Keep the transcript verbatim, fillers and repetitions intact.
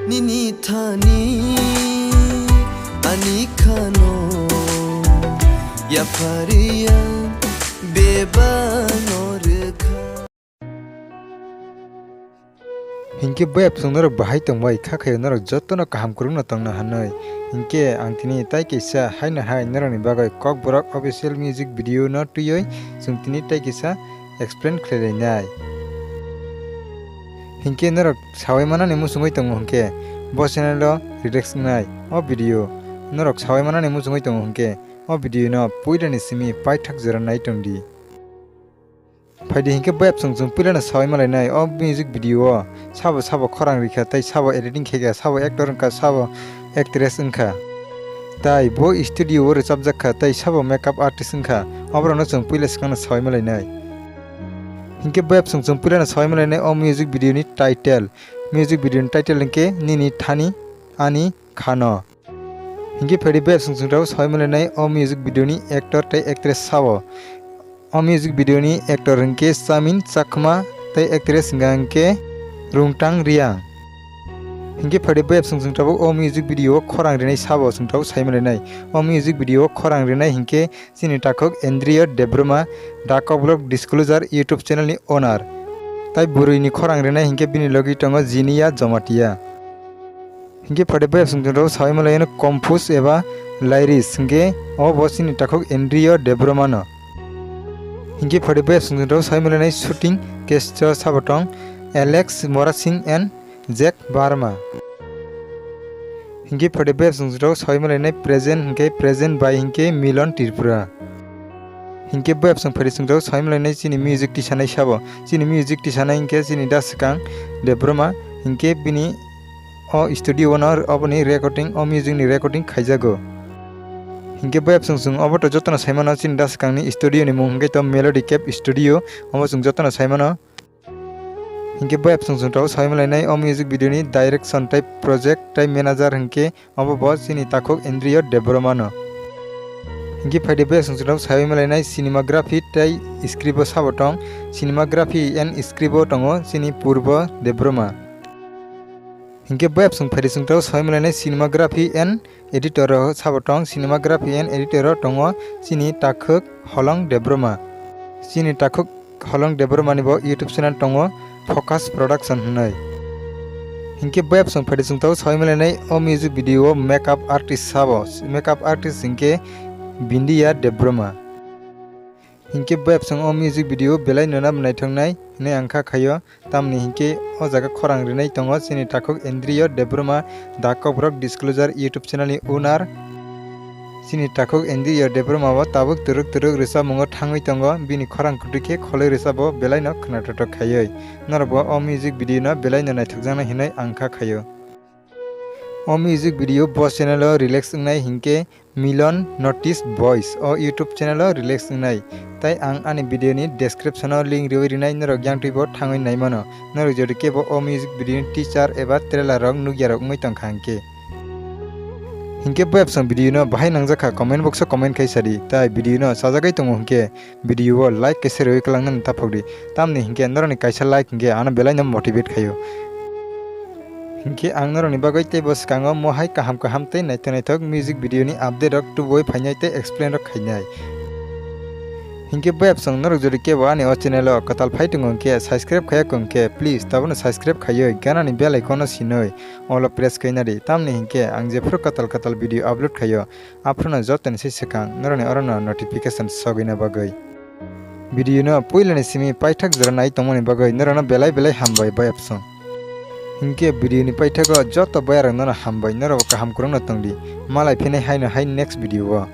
Nini thani ani khano yaphariya bebano rwkha. Hinkhe bayapsong norok bahai tongbai kha khayo norok jotono kaham kwrwngno tongna hwnwi. Hinkhe ang tini tai kaisa haino hai norokni bagwi Kokborok official music video no twiwi chwng tini tai kaisa explain khlai lainai. Hinkhe norok sawi manani muchungwi tongo hinkhe bo channel o relax wngnai o video. Norok sawi manani muchungwi tongo hinkhe o video no puilani simi paithak jora nai tongdi. Phaidi hinkhe bayapsong chwng puilano sawi malainai o music video o sabo sabo khorang rikha tei sabo editing khaikha, sabo actor wngkha, sabo actress wngkha. Tai bo studio o rwchapjak kha tei sabo makeup artist wngkha, oborokno chwng puila swkangno sawi malainai. Hinkhe bayapsong chwng puilano sawi malainai o music video ni title. Music video ni title hinkhe Nini Thani Ani Khano. Hinkhe phaidi bayapsong chwng tabuk sawi malainai o music video ni actor tei actress sabo. O music video ni actor hinkhe Chamin Chakma tei actress hinkha hinkhe Rungtang Riang. Hinkhe phaidi bayapsong chwng tabuk o music video o khorang rinai sabo chwng tabuk sai malainai. O music video o khorang rinai hinkhe chini takhuk Andrew Debbarma, The Kokborok Disclosure YouTube channel ni owner. Tai bwrwi ni khorang rinai hinkhe bini logi tongo Jinia Jomatia. Hinkhe phaidi bayapsong chwng tabuk sawi malainai compose eba lyrics hinkhe o bo chini takhuk Andrew Debbarma no. Hinkhe phaidi bayapsong chwng tabuk sawi malainai shooting cast o sabo tong Alex Morasing and Jack Barma. Hinkhe phaidi bayapsong chwng tabuk sawi malainai present hinkhe present by hinkhe Milon Tripura. Hinkhe bayapsong phaidi chwng tabuk sawi malainai chini music tisanai sabo. Chini music tisanai hinkhe chini da swkang Debbarma hinkhe bini o studio o no oboni recording, o music ni recording khaijago. Hinkhe bayapsong chwng obo to jotono saimano chini da swkangni studio ni mung hinkhe to Melody Cave Studio, obo chwng jotono saimano. Hinkhe bayapsong chwng tabuk sawi malainai o music video ni direction tei project tei manager hinkhe obo bo chini takhuk Andrew Debbarma no. Hinkhe phaidi bayapsong chwng tabuk sawi malainai cinematography tei script o sabo tong, cinematography and script o tongo chini Purbo Debbarma. Hinkhe bayapsong phaidi chwng tabuk sawi malainai cinematography and editor o sabo tong, cinematography and editor o tongo chini takhuk Holong Debbarma. Chini takhuk Holong Debbarma ni bo YouTube channel tongo Focus Production hwnwi. Hinkhe bayapsong phaidi chwng tabuk sawi malainai o music video o makeup artist sabo, makeup artist hinkhe Bindia Debbarma. Hinkhe bayapsong o music video belai no nabo naithoknai hwnwi ang kha khaio. Tamni hinkhe o jaga khorang rinai tongo chini takhuk Andrew Debbarma, The Kokborok Disclosure YouTube channel ni owner. Chini takhuk Andrew Debbarma bo tabuk twrwk twrwk rwchapmungo thangwi tongo, bini khorang kwtwi khe kholwi rwchabo belai no khwnathothok khaiwi. Norok bo o music video no belai no naithokjaknai hwnwi ang kha khaio. O music video bo channel o release wngnai hinkhe Milon Notice Boys o YouTube channel o release wngnai. Tai ang ani video ni description o link riwi rinai, norok yangtwi bo thangwi naimano. Norok jodi kebo o music video ni teaser eba trailer rok nukya rok wngwi tongkha hinkhe. Hinkhe bayapsong video no bahai nangjakha comment box o comment khai sadi. Tai video no sajagwi tongo hinkhe video o like kaisa riwi kwlangnani taphokdi. Tamni hinkhe norokni kaisa like hinkhe ano belai no motivate khaio. Hinkhe ang norokni bagwi tei bo swkango mohai kaham kaham tei naithok naithok music video ni update rok tubui phainai tei explain rok khainai. Hinkhe bayapsong norok jodi kebo ani o channel o kwtal phai tongo hinkhe subscribe khaiya kho hinkhe please tabukno subscribe khaiwi ganani bell icon no sinwi all o press khaina di. Tamni hinkhe ang jephuru kwtal kwtal video upload khaio aphuru no jotoni se swkang norokni orono notification sogwina bagwi. Video no puilani simi paithak jora nai tongmani bagwi norokno belai belai hambai bayapsong. Hinkhe video ni paithago joto bayarok nono hambai, norok kaham kwrwngno tongdi. Malai phinai haino hai next video o.